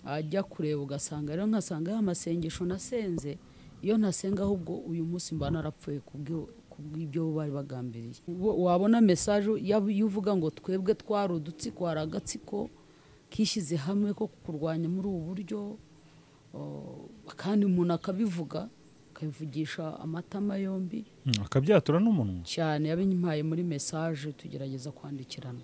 Ajya kureba ugasanga rero nkasanga ya masengesho nasenze, iyo ntasenga ahubwo uyu munsi mba narapfuye kubw'ibyo bari bagambiriye. Wabona message y'uvuga ngo twebwe twari udutsiko, hari agatsiko kishyize hamwe ko kurwanya muri ubu buryo, kandi umuntu akabivuga akabivugisha amatama yombi, akabyatura n'umunwa cyane. Yabimpaye muri message tugerageza kwandikirana.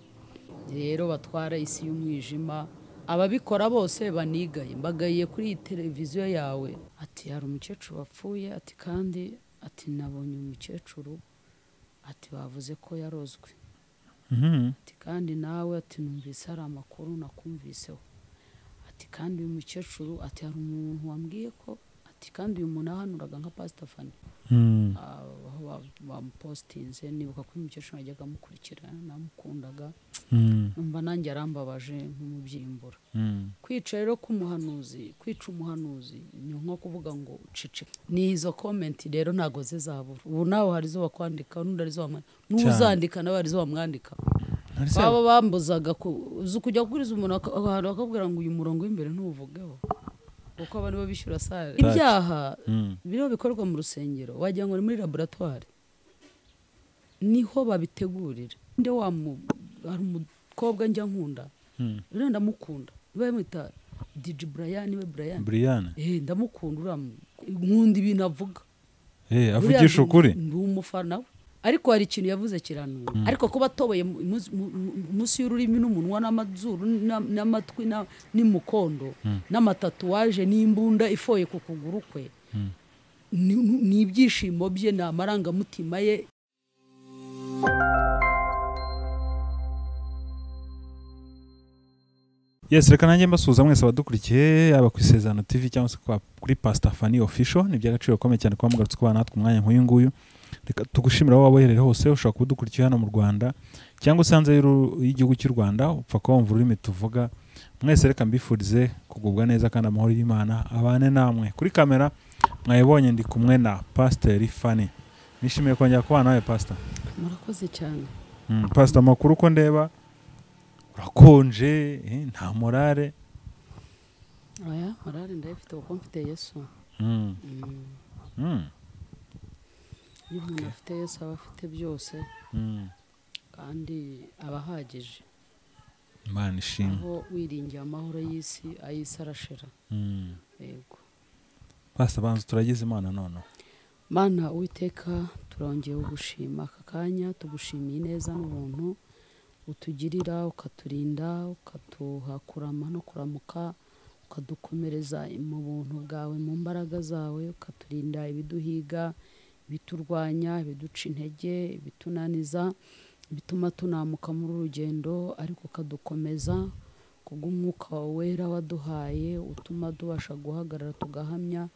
Rero batwara isi y'umwijima, ababikora bose banigaye. Mbagaye kuri iyi televiziyo yawe, ati hari umukecuru wapfuye, ati kandi ati nabonye umukecuru, ati bavuze ko yarozwe, ati kandi nawe ati numvise hari amakuru nakumviseho, ati kandi uyu mukecuru ati hari umuntu wambwiye ko, ati kandi uyu muntu ahanuraga nka Pastor Fanny. Aho bamupostinze nibuka ko uyu mukecuru najyaga amukurikira, namukundaga, numva nanjye arambabaje nk'umubyimbura. Kwica rero k'umuhanuzi, kwica umuhanuzi ni nko kuvuga ngo uceceke. Ni izo comment rero ntago zizabura. Ubu nawe hari izo bakwandika, n'undi hari izo bamwandika, n'uzandika nawe hari izo bamwandika. Baba bambuzaga uzi kujya kubwiriza umuntu ahantu bakakubwira ngo uyu murongo w'imbere ntuwuvugeho, kuko abantu bo bishyura sale. Ibyaha biriho bikorwa mu rusengero wagira ngo ni muri laboratoire, niho babitegurira. Nde wa hari umukobwa njya nkunda, rero ndamukunda, bamwita DJ Brian, we Brian. Ndamukunda uriya, nkunda ibintu avuga. Avugisha ukuri. Ndi umufana we. Ariko hari ikintu yavuze kiranura. Ariko kuba atoboye munsi y'ururimi n'umunwa n'amazuru n'amatwi n'umukondo n'amatatuwaje n'imbunda ifoye ku kuguru kwe, ni ibyishimo bye, ni amarangamutima ye. Yes, reka nanjye mbasuhuza mwese abadukurikiye, yaba ku Isezerano TV cyangwa se kuri Pastor Fanny Official. Ni iby'agaciro gakomeye cyane kuba mugarutse kubana natwe umwanya nk'uyu nguyu. Reka tugushimira aho waba uherereye hose, ushobora kuba udukurikiye hano mu Rwanda cyangwa se hanze y'igihugu cy'u Rwanda, upfa kuba wumva ururimi tuvuga. Mwese reka mbifurize kugubwa neza kandi amahoro y'Imana abane namwe. Kuri kamera mwayibonye ndi kumwe na Pastor Fanny. Nishimiye kongera kubana nawe Pastor. Murakoze cyane. Pastor, amakuru ko ndeba urakonje, nta morale. Oya, morale ndayifite kuko mfite Yesu. Iyo umuntu afite Yesu aba afite byose, kandi aba ahagije. Imana ishimwe. Aho wiringiye amahoro y'isi, ay'isi arashira. Yego. Pastor, banza turagize Imana noneho. Mana Uwiteka, turongeye kugushima aka kanya, tugushimiye ineza n'ubuntu utugirira, ukaturinda, ukatuha kurama no kuramuka, ukadukomereza mu buntu bwawe, mu mbaraga zawe, ukaturinda ibiduhiga, ibiturwanya, ibiduca intege, ibitunaniza, bituma tunamuka muri urugendo, ariko ukadukomeza kubw'umwuka wawe wera waduhaye, utuma tubasha guhagarara tugahamya,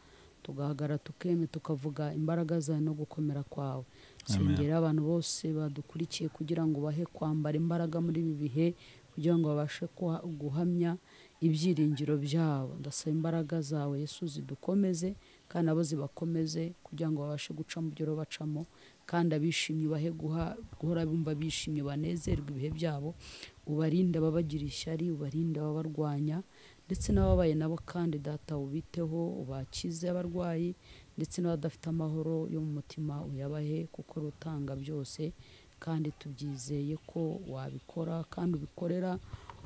tugahagarara tukeme, tukavuga imbaraga zawe no gukomera kwawe. Sengera abantu bose badukurikiye kugira ngo bahe kwambara imbaraga muri ibi bihe, kugira ngo babashe guhamya ibyiringiro byabo. Ndasaba imbaraga zawe Yesu zidukomeze, kandi nabo zibakomeze, kugira ngo babashe guca mu byo bacamo, kandi abishimye bahe guhora bumva bishimye, banezerwe ibihe byabo. Ubarinde ababagira ishyari, ubarinde ababarwanya, ndetse n'ababaye nabo, kandi Data ubiteho, ubakize abarwayi, ndetse n'abadafite amahoro yo mu mutima uyabahe, kuko rutanga byose, kandi tubyizeye ko wabikora kandi ubikorera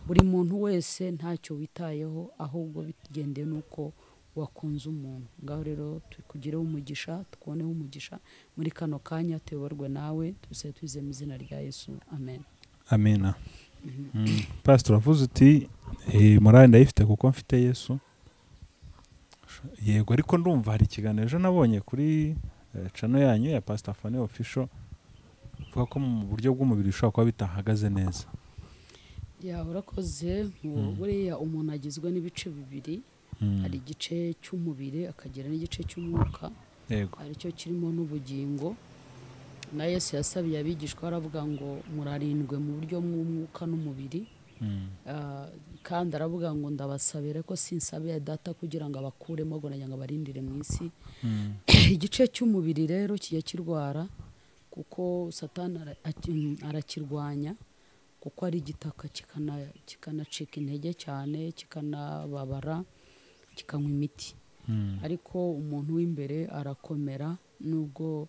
buri muntu wese ntacyo witayeho, ahubwo bigendeye nuko wakunze umuntu. Ngaho rero tukugireho umugisha, tukuboneho umugisha muri kano kanya, tuyoborwe nawe, tubisabye twizeye mu izina rya Yesu, amen. Amina. Pastor, uravuze uti morale ndayifite kuko mfite Yesu. Yego, ariko ndumva hari ikiganiro ejo nabonye kuri channel yanyu ya Pastor Fanny Official, uvuga ko mu buryo bw'umubiri ushobora kuba bitahagaze neza. Ya, urakoze. Buriya umuntu agizwe n'ibice bibiri, hari igice cy'umubiri akagira n'igice cy'umwuka, aricyo kirimo n'ubugingo. Na Yesu yasabiye abigishwa aravuga ngo murarindwe mu buryo bw'umwuka n'umubiri. Kandi aravuga ngo ndabasabira ko sinsabiye Data kugira ngo abakuremo, ngo nagira ngo abarindire mu isi. Igice cy'umubiri rero kijya kirwara, kuko Satani arakirwanya, Kuko ari igitaka kikanacika intege cyane, kikanababara, kikanywa imiti. Ariko umuntu w'imbere arakomera nubwo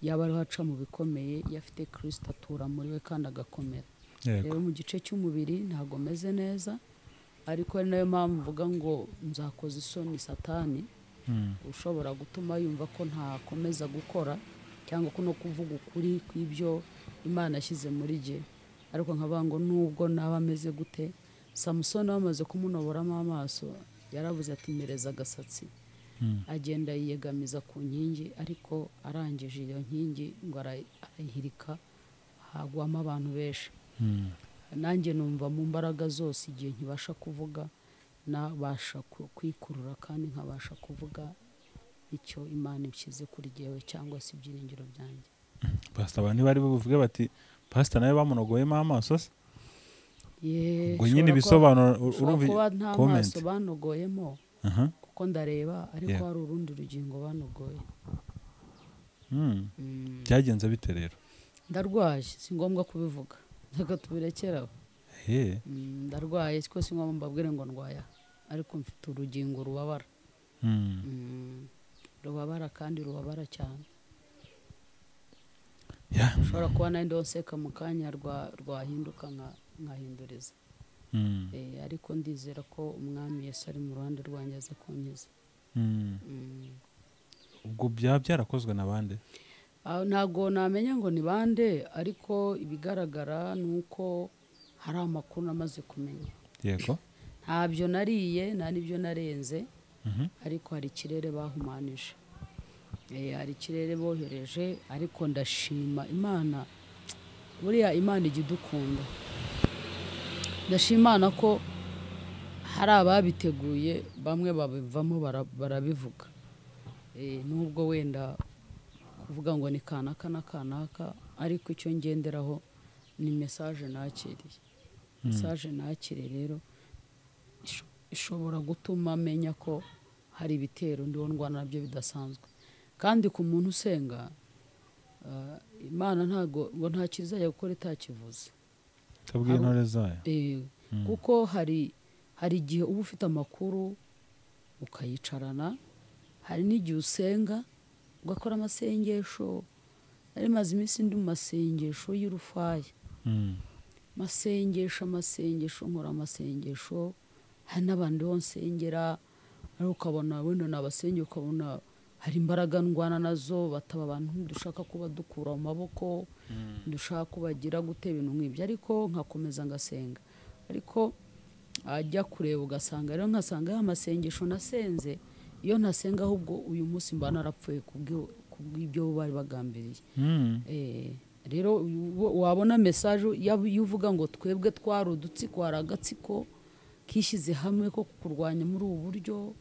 yaba ariho aca mu bikomeye, iyo afite Kristo atura muri we kandi agakomera. Rero mu gice cy'umubiri ntabwo meze neza, ariko ari nayo mpamvu mvuga ngo nzakoza isoni Satani, ushobora gutuma yumva ko ntakomeza gukora cyangwa ko no kuvuga ukuri kw'ibyo Imana yashyize muri jye. Ariko nkavuga ngo nubwo naba ameze gute, Samusoni bamaze kumunoboramo amaso yaravuze ati mereza agasatsi, agenda yiyegamiza ku nkingi, ariko arangije iyo nkingi ngo arayihirika, hagwamo abantu benshi. Nanjye numva mu mbaraga zose igihe nkibasha kuvuga nabasha kwikurura kandi nkabasha kuvuga icyo Imana ishyize kuri jyewe cyangwa se ibyiringiro byanjye. Pastor, abantu bari buvuge bati pastor nawe bamunogoyemo amaso se? Ngo nyine ibisobanuro urumva nta maso banogoyemo, kuko ndareba, ariko hari urundi rugingo banogoye. Byagenze bite rero? Ndarwaye, si ngombwa kubivuga, reka tubirekeraho. Ndarwaye ko si ngombwa mbabwire ngo ndwaya, ariko mfite urugingo rubabara. Rubabara kandi rubabara cyane. Ushobora kuba nari ndoseka mu kanya rwahinduka nkahinduriza. Ariko ndizera ko Umwami Yesu ari mu ruhande rwanjye aza kunkiza. Ubwo byaba byarakozwe na bande? Ntabwo namenya ngo ni bande, ariko ibigaragara ni uko hari amakuru namaze kumenya. Yego. Ntabyo nariye, nta n'ibyo narenze, ariko hari ikirere bahumanije. Hari ikirere bohereje, ariko ndashima Imana. Buriya Imana ijya idukunda. Ndashima Imana ko hari ababiteguye, bamwe babivamo barabivuga. Nubwo wenda kuvuga ngo ni kanaka na kanaka, ariko icyo ngenderaho ni message nakiriye. Message nakiriye rero ishobora gutuma menya ko hari ibitero ndiho ndwana nabyo bidasanzwe. Kandi ku muntu usenga, Imana ntago ngo nta kizajya gukora itakivuze. Tabwiye intore zayo. Kuko hari igihe uba ufite amakuru ukayicarana, hari n'igihe usenga ugakora amasengesho. Nari maze iminsi ndi mu masengesho y'urufaya. Masengesho nkora amasengesho, hari n'abandi bo nsengera, ariko ukabona wenda nabasengera ukabona hari imbaraga ndwana nazo, bataba abantu dushaka kuba dukura mu maboko, dushaka kubagira gute ibintu nk'ibyo, ariko nkakomeza ngasenga. Ariko ajya kureba ugasanga rero nkasanga ya masengesho nasenze, iyo ntasenga ahubwo uyu munsi mba narapfuye kubw'ibyo bari bagambiriye. Rero wabona message yuvuga ngo twebwe twari udutsiko, hari agatsiko kishyize hamwe ko kurwanya muri ubu buryo,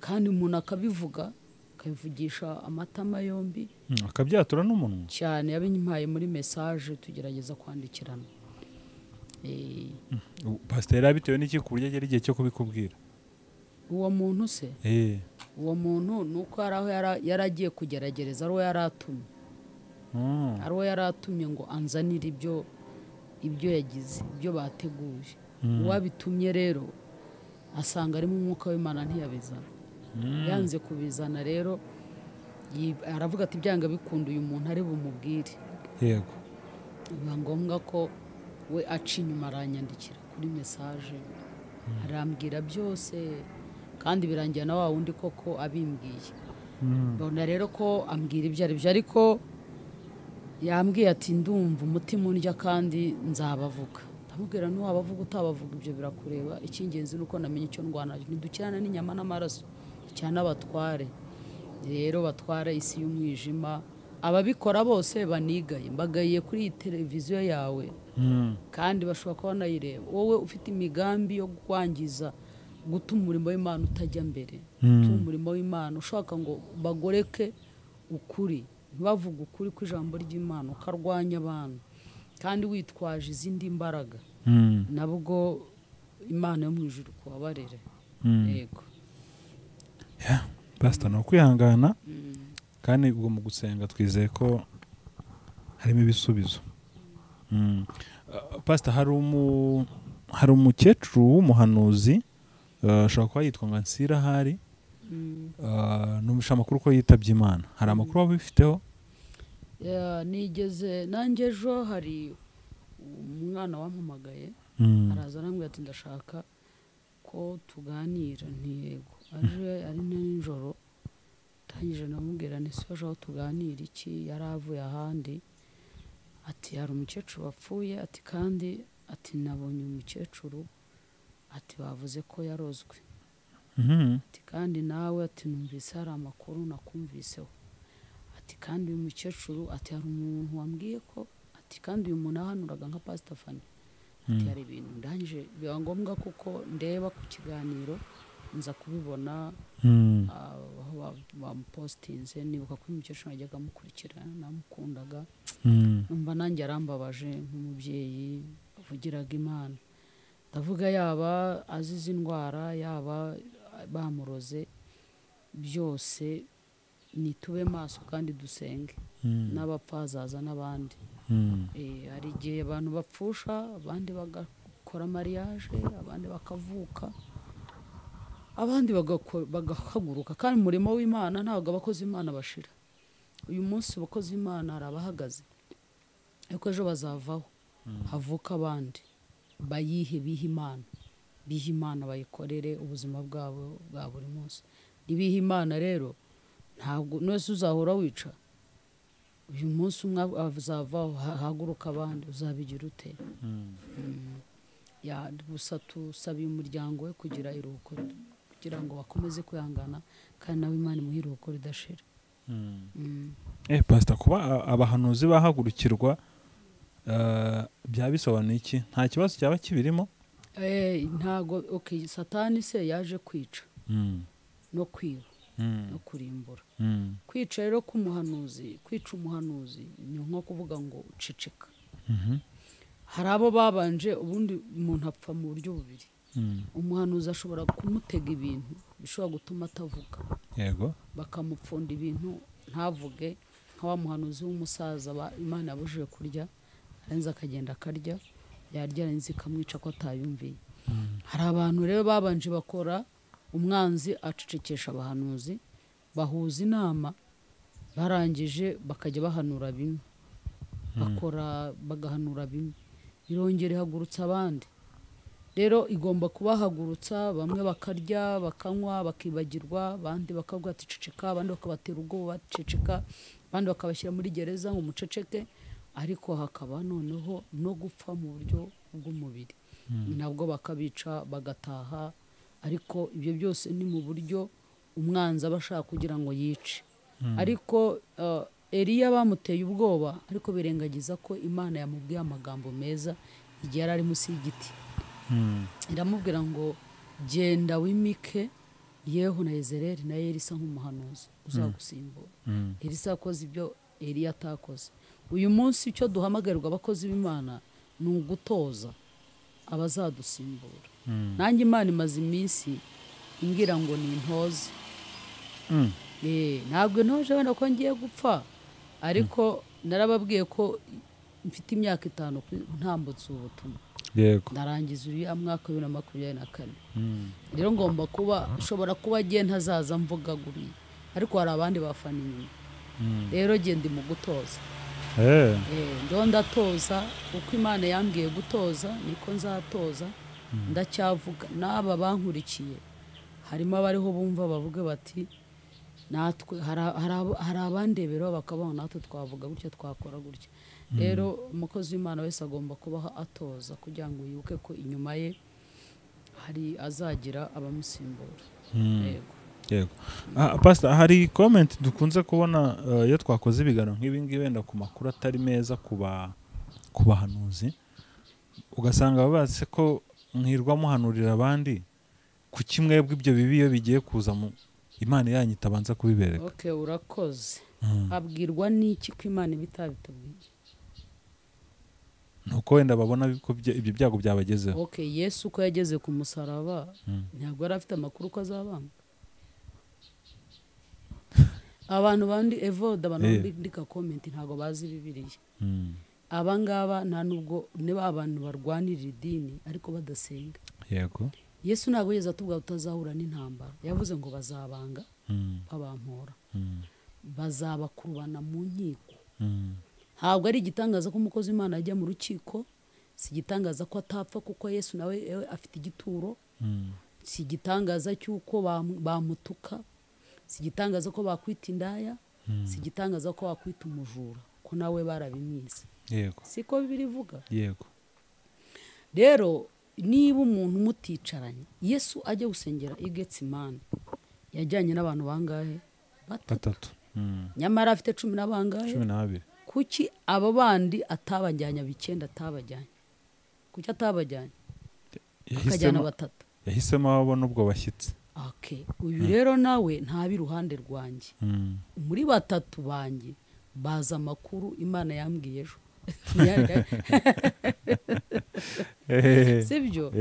kandi umuntu akabivuga, akabivugisha amatama yombi, akabyatura n'umunwa cyane. Yabimpaye muri message tugerageza kwandikirana. Pastor yabitewe n'iki ku buryo agera igihe cyo kubikubwira? Uwo muntu se? Uwo muntu nuko ari aho yaragiye kugeragereza, ari we yaratumye. Ari we yaratumye ngo anzanire ibyo yagize, ibyo bateguye. Uwabitumye rero asanga arimo umwuka w'Imana ntiyabizana. Yanze kubizana rero aravuga ati byanga bikunda uyu muntu ari bumubwire. Yego. Biba ngombwa ko we aca inyuma aranyandikira kuri message, arambwira byose, kandi birangira na wa wundi koko abimbwiye. Mbona rero ko ambwira ibyo ari byo, ariko yambwiye ati ndumva umutima undya kandi nzabavuga. Ndamubwira ntiwabavuga utabavuga ibyo birakureba, icy'ingenzi ni uko namenye icyo ndwana nacyo. Ntidukirana n'inyama n'amaraso, dukirana n'abatware. Rero batwara isi y'umwijima, ababikora bose banigaye, mbagaye kuri iyi televiziyo yawe, kandi bashobora kuba banayireba. Wowe ufite imigambi yo kwangiza, gutuma umurimo w'Imana utajya mbere, gutuma umurimo w'Imana ushaka ngo bagoreke ukuri, ntibavuge ukuri kw'ijambo ry'Imana, ukarwanya abantu kandi witwaje izindi mbaraga, nabwo Imana yo mu ijuru kubabarire. Yego. Pastor, no kwihangana, kandi ubwo mu gusenga twizeye ko harimo ibisubizo. Pastor, hari umukecuru w'umuhanuzi, ashobora kuba yitwa ngo Nsira ahari, numvisha amakuru ko yitabye Imana. Hari amakuru waba ubifiteho? Nigeze nanjye ejo hari umwana wampamagaye, araza arambwira ati ndashaka ko tuganira. Ntiyego, aje ari na nijoro, ndangije ndamubwira nti se aho tuganira iki, yari avuye ahandi. Ati hari umukecuru wapfuye, ati kandi ati nabonye umukecuru, ati bavuze ko yarozwe. Ati kandi nawe ati numvise hari amakuru nakumviseho. Ati kandi uyu mukecuru, ati hari umuntu wambwiye ko, ati kandi uyu muntu ahanuraga nka Pastor Fanny. Ati hari ibintu ndangije biba ngombwa kuko ndeba ku kiganiro nza kubibona, aho bamupostinze. Nibuka ko uyu mukecuru najyaga amukurikira, namukundaga, numva nanjye arambabaje nk'umubyeyi avugiraga Imana. Ndavuga yaba azize indwara, yaba bamuroze, byose nitube maso kandi dusenge, n'abapfazaza n'abandi. Hari igihe abantu bapfusha, abandi bagakora mariage, abandi bakavuka, abandi bagahaguruka. Kandi umurimo w'Imana ntabwo abakozi b'Imana bashira. Uyu munsi abakozi b'Imana hari abahagaze, ariko ejo bazavaho, havuka abandi bayihe, bihe Imana, bihe Imana bayikorere ubuzima bwabo bwa buri munsi. Nibihe Imana rero, ntabwo nose uzahora wica. Uyu munsi umwe azavaho, haguruka abandi, uzabigira ute? Gusa tusabiye umuryango we kugira iruhuko, kugira ngo bakomeze kwihangana, kandi nawe Imana imuhe iruhuko ridashira. Pastor, kuba abahanuzi bahagurukirwa byaba bisobanuye iki? Nta kibazo cyaba kibirimo? Ntago. Okay, Satani se yaje kwica no kwiba no kurimbura. Kwica rero k'umuhanuzi, kwica umuhanuzi ni nko kuvuga ngo uceceka. Hari abo babanje, ubundi umuntu apfa mu buryo bubiri. Umuhanuzi ashobora kumutega ibintu bishobora gutuma atavuga. Yego. Bakamupfunda ibintu ntavuge, nka wa muhanuzi w'umusaza Imana yabujije kurya, arenze akagenda akarya, yarya arenze ikamwica ko atayumviye. Hari abantu rero babanje bakora umwanzi acecekesha abahanuzi, bahuza inama, barangije bakajya bahanura bimwe, bakora bagahanura bimwe, irongera ihagurutsa abandi. Rero igomba kubahagurutsa, bamwe bakarya bakanywa bakibagirwa, abandi bakavuga ati ceceka, abandi bakabatera ubwoba ceceka, abandi bakabashyira muri gereza ngo muceceke, ariko hakaba noneho no gupfa mu buryo bw'umubiri, nabwo bakabica bagataha. Ariko ibyo byose ni mu buryo umwanzi aba ashaka kugira ngo yice. Ariko Eliya bamuteye ubwoba, ariko birengagiza ko Imana yamubwiye amagambo meza igihe yari ari munsi y'igiti. Iramubwira ngo genda wimike Yehu na Yezereli na Elisa nk'umuhanuzi uzagusimbura. Elisa yakoze ibyo Eliya atakoze. Uyu munsi icyo duhamagarirwa abakozi b'Imana ni ugutoza abazadusimbura. Nanjye Imana imaze iminsi imbwira ngo ni intoze. Ntabwo ntoje wenda ko ngiye gupfa, ariko narababwiye ko mfite imyaka 5 ntambutse ubutumwa. Yego. Ndarangiza uriya mwaka 2024. Rero ngomba kuba nshobora kuba giye ntazaza mvuga guriya, ariko hari abandi bafana inyuma. Rero giye ndi mu gutoza. Ndo ndatoza uko Imana yambwiye gutoza niko nzatoza. Ndacyavuga n'aba bankurikiye, harimo abariho bumva bavuga bati natwe hari abandebera bakabaho, natwe twavuga gutya, twakora gutya. Rero umukozi w'Imana wese agomba kubaho atoza kugira ngo yibuke ko inyuma ye hari azagira abamusimbura. Yego. Yego. Pastor, hari comment dukunze kubona iyo twakoze ibiganiro nk'ibi ngibi wenda ku makuru atari meza ku bahanuzi, ugasanga babaze ko mwirwa muhanurira abandi, kuki mwebwe ibyo bibi iyo bigiye kuza mu Imana yanyu itabanza kubibereka? Okay, urakoze. Abwirwa n'iki ko Imana ibitabitubwiye? Nuko wenda babona ko ibyo byago byabagezeho. Okay, Yesu ko yageze ku musaraba, ntabwo yari afite amakuru ko azabambwa. Abantu bandi Evode, abantu bandika comment ntabwo bazi Bibiliya. Abangaba nta nubwo niba abantu barwanirira idini ariko badasenga. Yego. Yesu ntabwo yigeze atubwira utazahura n'intambara, yavuze ngo bazabanga babampora, bazabakurubana mu nkiko. Ntabwo ari igitangaza ko umukozi w'Imana ajya mu rukiko, si igitangaza ko atapfa kuko Yesu nawe afite igituro, si igitangaza cy'uko bamutuka, si igitangaza ko bakwita indaya, si igitangaza ko bakwita umujura, ko nawe barabimwize. Yego. Siko Bibiliya ivuga. Yego. Rero niba umuntu muticaranye, Yesu ajya gusengera i Getsemani yajyanye n'abantu bangahe? Batatu. Nyamara afite 10 na bangahe? 12. Kuki abo bandi atabajyanye, ab'icyenda atabajyanye? Kuki atabajyanye? Akajyana batatu. Yahisemo abo n'ubwo bashyitsi. Okay. Uyu rero nawe ntabi iruhande rwanjye. Muri batatu banjye baza amakuru Imana yambwiye ejo. Sibyo?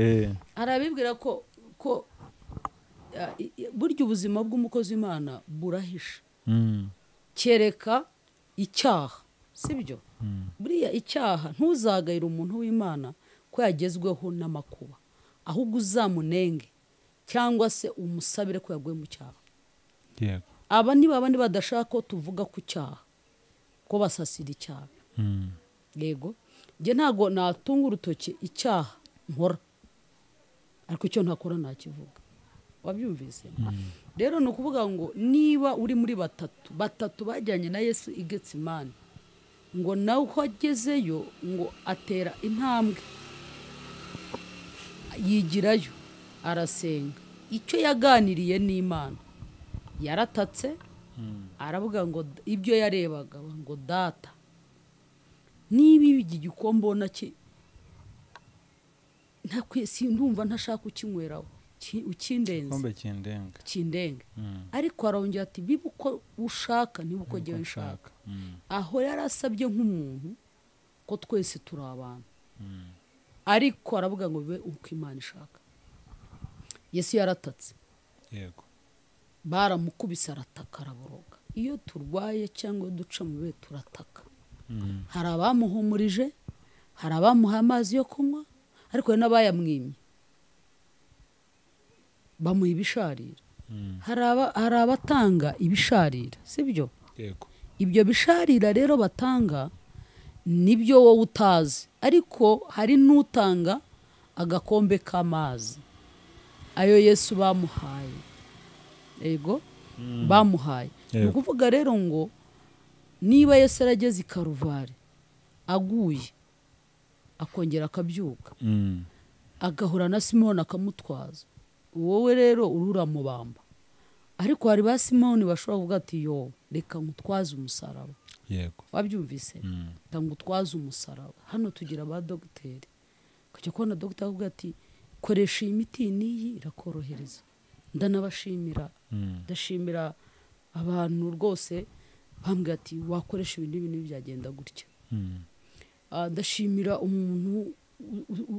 Arabibwira ko burya ubuzima bw'umukozi Imana burahisha. Kereka icyaha, sibyo? Buriya icyaha ntuzagayira umuntu w'Imana ko yagezweho n'amakuba, ahubwo uzamunenge cyangwa se umusabire ko yaguye mu cyaha. Yego. Aba ni babandi badashaka ko tuvuga ku cyaha, ko basasira icyaha. Yego. Nge ntago natunga urutoki icyaha nkora, ariko icyo ntakora nakivuga. Wabyumvise? Rero ni ukuvuga ngo niba uri muri batatu bajyanye na Yesu i Getsemani, ngo nawe uko agezeyo ngo atera intambwe yigirayo arasenga. Icyo yaganiriye n'Imana yaratatse, aravuga ngo ibyo yarebaga ngo data, niba iki gikombe mbona ndumva ntashaka ukinyweraho, ukindenze, kindenga. Ariko arongera ati biba uko ushaka niba uko jyewe nshaka. Aho yarasabye nk'umuntu ko twese turi abantu, ariko aravuga ngo bibe uko Imana ishaka. Yesu yaratatse. Yego. Baramukubise arataka araboroga. Iyo turwaye cyangwa duca mu bihe turataka. Hari abamuhumurije, hari abamuha amazi yo kunywa, ariko hari n'abayamwimye bamuha ibisharira. Hari abatanga ibisharira, sibyo? Yego. Ibyo bisharira rero batanga nibyo wowe utazi, ariko hari n'utanga agakombe k'amazi ayo Yesu bamuhaye. Yego, bamuhaye. Ni ukuvuga rero ngo niba Yesu yarageze i Karuvari aguye akongera akabyuka, agahura na Simoni akamutwaza, wowe rero ururamubamba. Ariko hari ba Simoni bashobora kuvuga ati yo reka ngutwaze umusaraba. Yego. Wabyumvise? Reka ngutwaze umusaraba. Hano tugira ba dogiteri, kujya kubona dogiteri avuga ati koresha iyi miti n'iyi irakorohereza. Ndanabashimira, ndashimira abantu rwose bambwira ati wakoresha ibintu n'ibi byagenda gutya. Ndashimira umuntu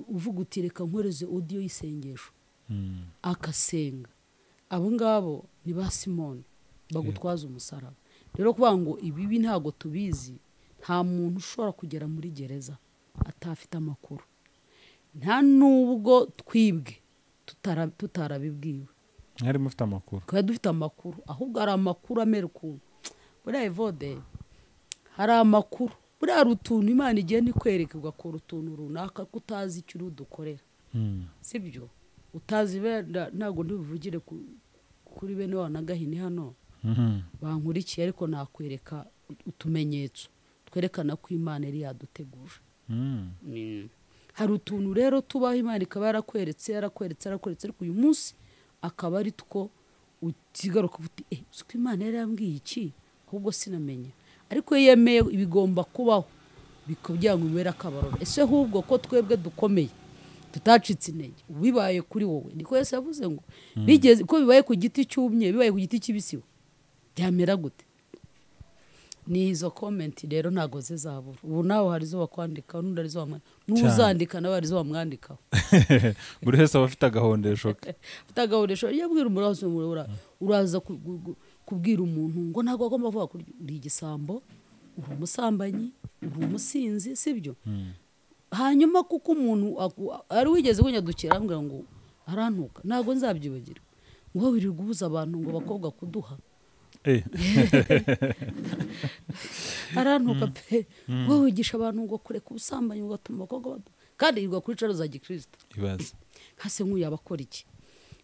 uvuga uti reka nkoreze audio y'isengesho, akasenga. Abo ngabo ni ba Simoni bagutwaza umusaraba. Rero kuvuga ngo ibibi ntago tubizi, nta muntu ushobora kugera muri gereza atafite amakuru. Nta nubwo twibwe tutarabibwiwe. Mwari mufite amakuru. Twari dufite amakuru, ahubwo ari amakuru amera ukuntu. Buriya Evode hari amakuru, buriya hari utuntu Imana igenda ikwereka ugakora utuntu runaka ko utazi icyo uri dukorera. Sibyo? Utazi ntabwo ndibuvugire kuri bene wa na Gahini hano bankurikiye, ariko nakwereka utumenyetso twerekana ko Imana yari yaduteguje. Hari utuntu rero tubaho Imana ikaba yarakweretse yarakweretse yarakweretse, ariko uyu munsi akaba ari two utigaruka uti uko Imana yari yambwiye iki ahubwo sinamenya. Ariko yemeye ibigomba kubaho bikugira ngo bibere akabarore. Ese ahubwo ko twebwe dukomeye tutacitse intege, bibaye kuri wowe. Niko Yesu yavuze ngo bigeze ko bibaye ku giti cyumye, bibaye ku giti kibisi byamera gute? Ni izo comment rero ntago zizabura. Ubu nawe hari zo bakwandika, n'undi ari zo bamwandika, n'uzandika nawe hari zo bamwandikaho. Buri wese aba afite agahondesho ke. Afite agahondesho. Iyo abwira umuntu uraza kubwira umuntu ngo ntago agomba kuvuga uri igisambo, Uri umusambanyi, uri umusinzi, sibyo? Hanyuma kuko umuntu ari wigeze kunyadukira ambwira ngo arantuka, ntabwo nzabyibagirwa, ngo wirirwa ubuza abantu ngo bakobwa kuduha. Arantuka pe, wowe wigisha abantu ngo kureka ubusambanyi ugatuma abakobwa baduha, kandi yirirwa kuri caro za gikristo. Ibaze. Nkase nk'uyu abakora iki?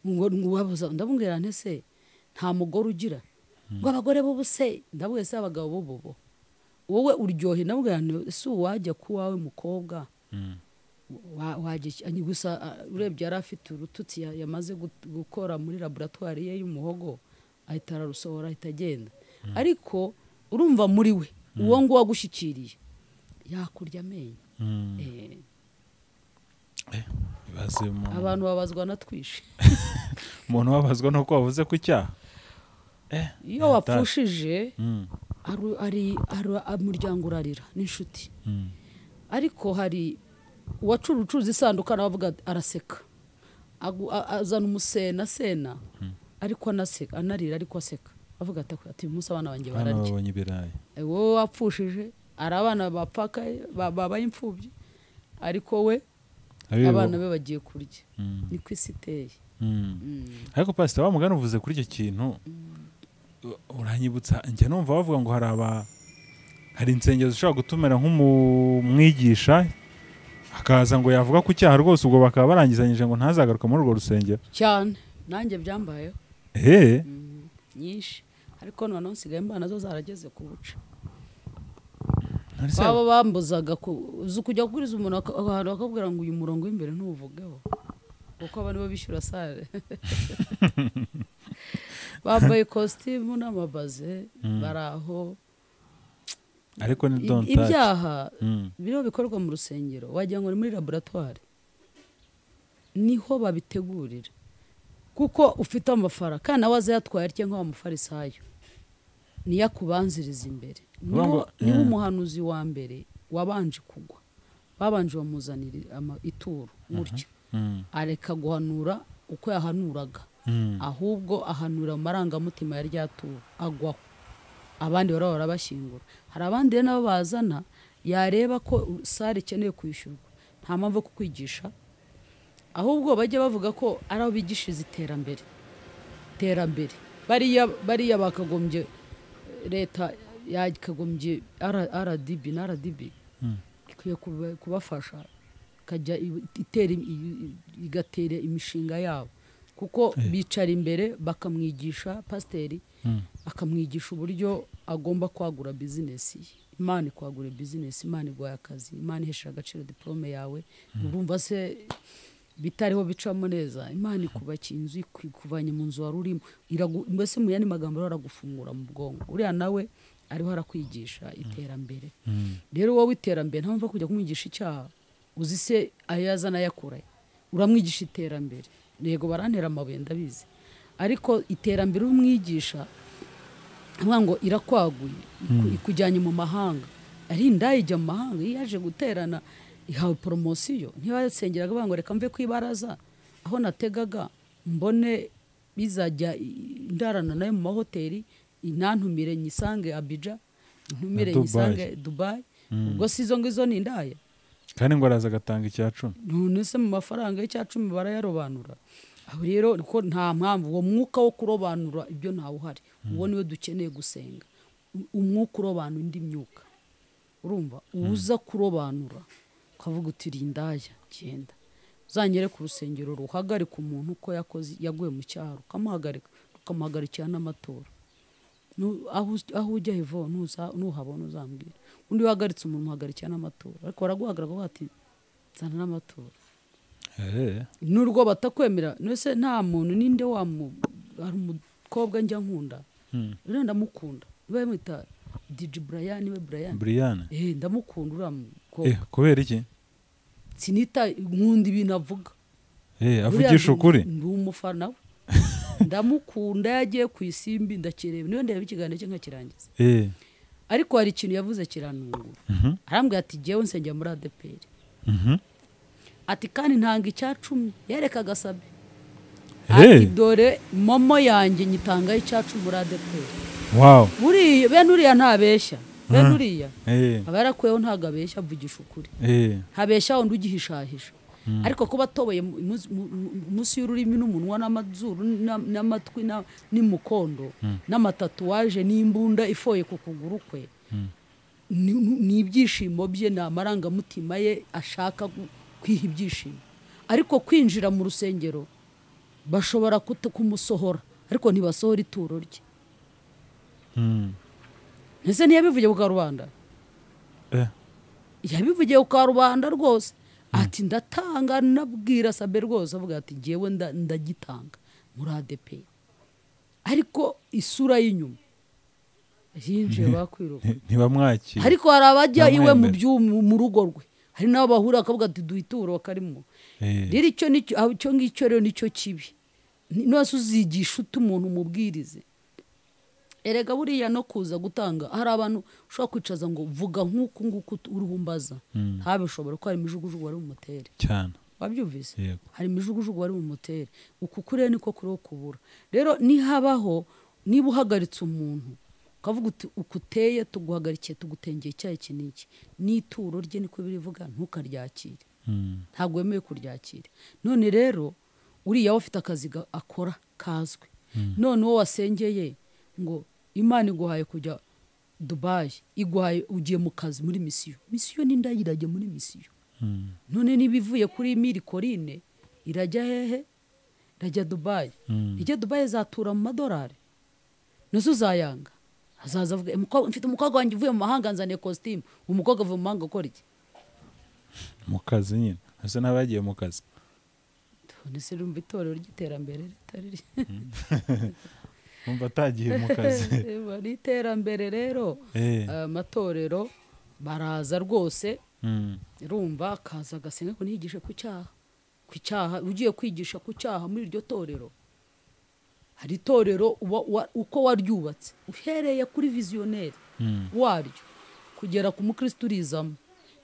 Ngo wabuza, ndamubwira nti se nta mugore ugira? Ngo abagore b'ubu se, ndabwira se abagabo b'ubu bo. Wowe uryohe, ndamubwira nti ese uwajya ku wawe mukobwa wajya gusa urebye yari afite urututsi yamaze gukora muri laboratoire ye y'umuhogo, ahita ararusohora ahita agenda. Ariko urumva muri we uwo ngo wagushyikiriye yakurya amenyo. Abantu babazwa na twishe. Umuntu wabazwa nuko wavuze ku cyaha. Iyo wapfushije ari umuryango urarira n'inshuti. Ariko hari uwacuruza isanduka nawe araseka, azana umusena sena, ariko anaseka anarira, ariko aseka avuga ati umunsi abana banjye bararya. Wowe wapfushije ari abana bapfakaye babaye imfubyi, ariko we abana be bagiye kurya. Niko isi iteye. Ariko pastor wa mugani uvuze kuri icyo kintu uranyibutsa, njye numva bavuga ngo hari insengero zishobora gutumira nk'umwigisha akaza ngo yavuga ku cyaha rwose, ubwo bakaba barangizanyije ngo ntazagaruka muri urwo rusengero. Cyane nanjye byambayeho nyinshi, ariko noneho nsigaye mbana nazo zarageze ku buce. Baba bambuzaga kujya kuguriza umuntu ahantu bakabwira ngo uyu murongo w'imbere ntuvugeho, kuko abantu bo bishyura sale. Bambaye kositimu n'amabaze baraho. Ariko ni don't touch. Ibyaha biriho bikorwa mu rusengero wagira ngo ni muri laboratoire, niho babitegurira, kuko ufite amafaranga kandi nawe azayatwaye atya nk'abamufarisayo, niyo akubanziriza imbere. Niba umuhanuzi wa mbere wabanje kugwa, babanje bamuzanira ituro gutya, areka guhanura uko yahanuraga, ahubwo ahanura amarangamutima ya rya turo agwaho, abandi barahora bashyingura. Hari abandi rero nabo bazana, yareba ko sare ikeneye kwishyurwa, nta mpamvu yo kukwigisha, ahubwo bajya bavuga ko ari aho bigishiriza iterambere. Iterambere bariya bakagombye leta yakagombye RDB na RDB ikwiye kubafasha ikajya itera igatera imishinga yabo, kuko bicara imbere bakamwigisha pasiteri, akamwigisha uburyo agomba kwagura business ye. Imana ikwagura business, Imana iguha akazi, Imana ihesha agaciro diplome yawe. Urumva se bitariho bicamo neza, Imana ikubakiye inzu, ikuvanye mu nzu wari urimo, mbese mu yandi magambo aragufungura mu bwonko. Uriya nawe ariho arakwigisha iterambere. Rero wowe iterambere nta mpamvu kujya kumwigisha icyaha, uzi se ayo yazana ayakura, uramwigisha iterambere. Yego barantera amabuye ndabizi, ariko iterambere umwigisha avuga ngo irakwaguye, ikujyanye mu mahanga. Ari indaya ijya mu mahanga, iyo yaje guterana ihawe promosiyo, ntibasengeraga bavuga ngo reka mve kwibaraza aho nategaga mbone bizajya ndarana nayo mu mahoteli, inantumire nyisange Abidjan, ntumire nyisange Dubai. Ubwo si izo ngizo ni indaya. Kandi ngo araza agatanga icya 10. None se mu mafaranga y'icya 10 barayarobanura. Aho rero ko nta mpamvu uwo mwuka wo kurobanura ibyo ntawe uhari. Uwo niwe dukeneye gusenga, umwuka urobanura indi myuka. Urumva uza kurobanura ukavuga uti rindaya genda, uzanyere ku rusengero ruhagarika umuntu uko yakoze yaguye mu cyaro, ukamuhagarika, ukamuhagarikira n'amatora. Aho ujya hivo nuhabona uzambwira. Undi wahagaritse umuntu muhagarikira n'amatora, ariko baraguhagarika bati nzana n'amatora. Nurwo batakwemera nese nta muntu ninde wa hari umukobwa njya nkunda, rero ndamukunda, bamwita DJ Brian, we Brian. Ndamukunda uriya mukobwa. Kubera iki? Sinita nkunda ibintu avuga. Avugisha ukuri. Ndi umufana we. Ndamukunda, yagiye ku isimbi ndakireba, niyo ndeba ikiganiro cye nkakirangiza. Ariko hari ikintu yavuze kiranungura. Arambwira ati jyewe nsengera muri ADEPR. Ati kandi ntanga icya 10, yerekaga Sabe. Ati dore momo yanjye nyitanga icya 10 muri ADEPR. Wow. Buriya bene uriya ntabeshya. Bene uriya aba yarakuyeho, ntabwo abeshya, avugisha ukuri. Ntabeshya wundi ugihishahisha. Ariko kuba atoboye munsi y'ururimi n'umunwa n'amazuru n'amatwi n'umukondo n'amatatuwaje n'imbunda ifoye ku kuguru kwe, ni ibyishimo bye, ni amarangamutima ye ashaka kwiha ibyishimo. Ariko kwinjira mu rusengero bashobora kumusohora, ariko ntibasohora ituro rye. Ese ntiyabivugiye ku karubanda? Yabivugiye ku karubanda rwose. Ati ndatanga, nabwira Sabe rwose, avuga ati ngewe ndagitanga muri ADP. Ariko isura y'inyuma yinjiye bakwiruka, ntibamwakira. Ariko hari abajya iwe mu rugo rwe, hari n'abo bahura akavuga ati duha ituro bakarimo. Rero icyo icyo ngicyo rero nicyo kibi. Nose uzigisha ute umuntu umubwirize? Erega buriya no kuza gutanga, hari abantu ushobora kwicaza ngo vuga nk'uku nguku urihumbaza, ntabishobora ko hari imijugujugu wari bumutere cyane. Wabyumvise? Hari imijugujugu wari bumutere. Uku kuri niko kuriho kubura. Rero nihabaho, niba uhagaritse umuntu ukavuga uti ukuteye tuguhagarikiye tugutengeye icyayi iki n'iki, n'ituro rye niko birivuga, ntukaryakire. Ntabwo wemewe kuryakira. None rero uriya we afite akazi akora kazwi. None uwo wasengeye ngo Imana iguhaye kujya Dubai, iguhaye ugiye mu kazi muri misiyo. Misiyo ni ndaya irajya muri misiyo. None niba ivuye kuri Miri Korine irajya hehe? Irajya Dubai. Ijya Dubai izatura mu madolari. Nazo uzayanga. Azaza avuga mfite umukobwa wanjye uvuye mu mahanga nzaniye costume. Umukobwa avuye mu mahanga akora iki? Mu kazi nyine. Ese n'abagiye mu kazi. None se rumva itorero ry'iterambere ritari umva atagiye mu kazi. Bari iterambere rero, amatorero baraza rwose. Rumva akaza agasenga ko ntiyigishe ku cyaha. Ku cyaha ugiye kwigisha ku cyaha muri iryo torero. Hari itorero uko waryubatse uhereye kuri visionnaire waryo kugera ku mukristo urizamo,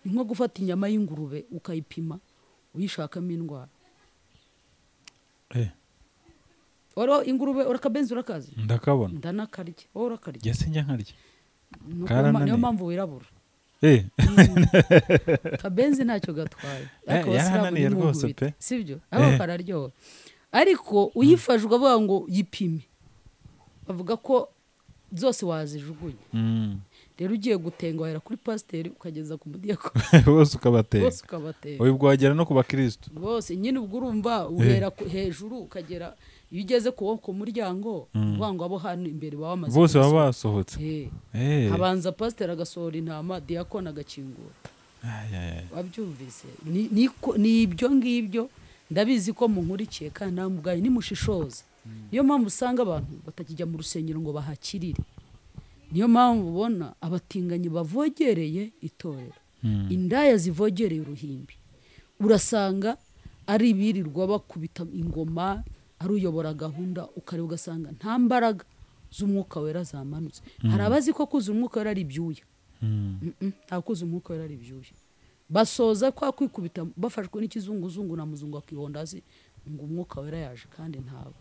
ni nko gufata inyama y'ingurube ukayipima uyishakamo indwara. Oro ingurube urakabenzi urakazi? Ndakabona. Ndanakarya. Wowe urakarya? Jye sinjya nkarya. Niyo mpamvu wirabura. Kabenzi ntacyo gatwaye. Ariko yarananiye rwose pe. Sibyo? Aho kararyoha. Ariko uyifashwe avuga ngo yipime, bavuga ko zose wazijugunya. Rero ugiye gutenga wahera kuri pasiteri ukageza ku mudiyakoni, bose ukabatega. Bose ukabatega. Ubwo wagera no ku bakristo bose nyine. Ubwo urumva uhera hejuru ukagera iyo ugeze ku muryango, uvuga ngo abo hano imbere baba bamaze bose baba basohotse. Habanza pasiteri agasohora intama, diyakoni agakingura. Wabyumvise? Ni ibyo ngibyo. Ndabizi ko munkurikiye kandi namwe ubwanyu nimushishoza. Niyo mpamvu usanga abantu batakijya mu rusengero ngo bahakirire. Niyo mpamvu ubona abatinganyi bavogereye itorero, indaya zivogereye uruhimbi. Urasanga ari ibirirwa bakubita ingoma, ari uyobora gahunda, ukareba ugasanga nta mbaraga z'umwuka wera zamanutse. Hari abazi ko kuzuza umwuka wera ari ibyuya. Nta kuzuza umwuka wera ari ibyuya. Basoza kwa kwikubita bafashwe n'ikizunguzungu na muzungu akihonda hasi ngo umwuka wera yaje, kandi ntawe.